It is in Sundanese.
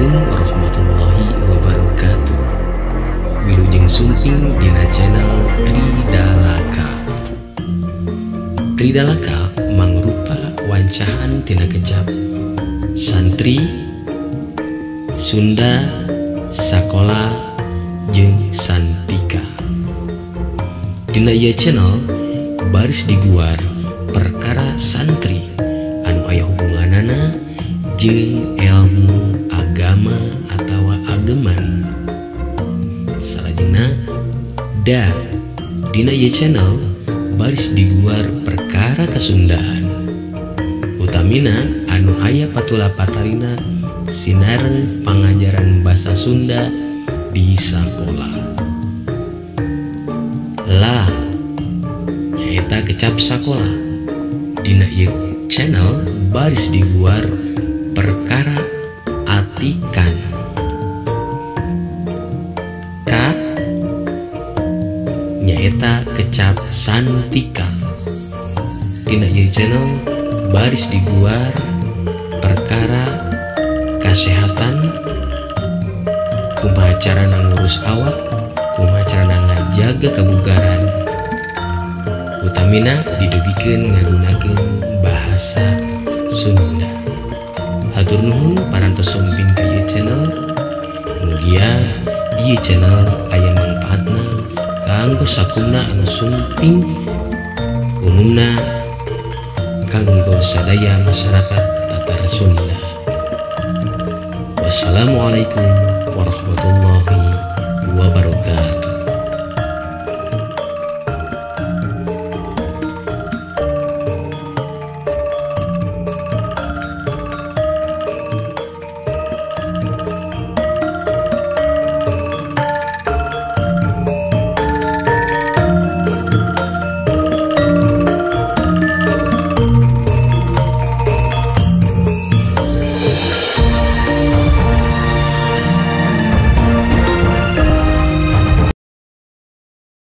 Assalamualaikum warahmatullahi wabarakatuh. Wilujeng sumping dina channel Tridalaka. Tridalaka mangrupa wancahan tina kecap santri, Sunda, sakola, jeung santika. Dina ieu channel baris diguar perkara santri anu aya hubunganana jeung ilmu agama atawa ageman. Salajengna da dina ieu channel baris diguar perkara kasundaan, utamina anu aya patula patarina sinareng pangajaran basa Sunda di sakola. Lah nyaeta kecap sakola. Dina ieu channel baris diguar perkara atikan. K nyaeta kecap santika. Dina ieu channel baris diguar perkara kasehatan, kumaha carana ngurus awak, kumaha carana ngajaga kebugaran, utamina didugikeun ngagunakeun bahasa Sunda. Hatur nuhun parantos sumping ka ieu channel. Mugia ieu channel aya mangpaatna kanggo sakumna anu sumping, umumna kanggo sadaya masyarakat Tatar Sunda. Wassalamualaikum warahmatullahi wabarakatuh.